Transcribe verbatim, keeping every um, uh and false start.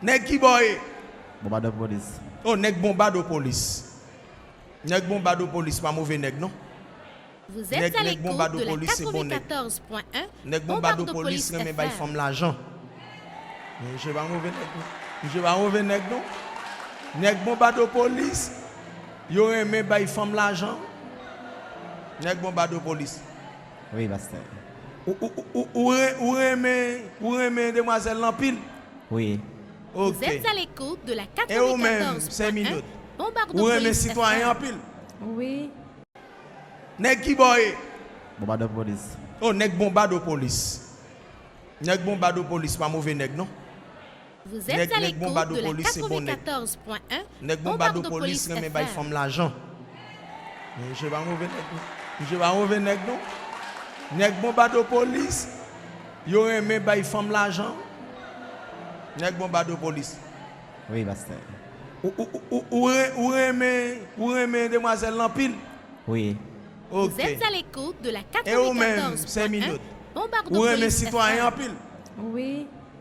Nèg ki bò ye? Bonbadopolis. Oh, nèg Bonbadopolis. Nèg Bonbadopolis pa move nèg non. Vous êtes à l'écoute de la quatre-vingt-quatorze point un Nèg Bonbadopolis renmen bay fanm lajan. Misye pa move nèg non. Misye pa move nèg non. Nèg Bonbadopolis, yo renmen bay fanm lajan. Nèg Bonbadopolis. Wi, pastè. Ou, ou, ou, ou, ou re- ou renmen ou renmen demwazèl lan pil. Wi. Vous Ok. Êtes à l'écoute de la E ou menm, sèminot. Ou renmen sitwayen quatre-vingt-quatorze point un Bonbadopolis F M. Anpil. Wi. Nèg ki bò ye? Bonbadopolis. Oh, nèg Bonbadopolis. Nèg Bonbadopolis pa move nèg non. Vous Nèg- êtes à nèg l'écoute de la Bonbadopolis se bon nèg. quatre-vingt-quatorze point un Nèg Bonbadopolis Bonbadopolis renmen bay F M. Fanm lajan. Misye pa move nèg non. Misye pa move nèg non. Nèg Bonbadopolis, yo renmen bay fanm lajan. Nèg Bonbadopolis. Wi, pastè. Ou, ou, ou, ou, ou re- ou renmen ou renmen demwazèl lan pil. Wi. Vous Ok. êtes à l'écoute de la E ou menm, quatre-vingt-quatorze point un sèminot. Ou renmen Bonbadopolis sitwayen F M. Anpil. Wi.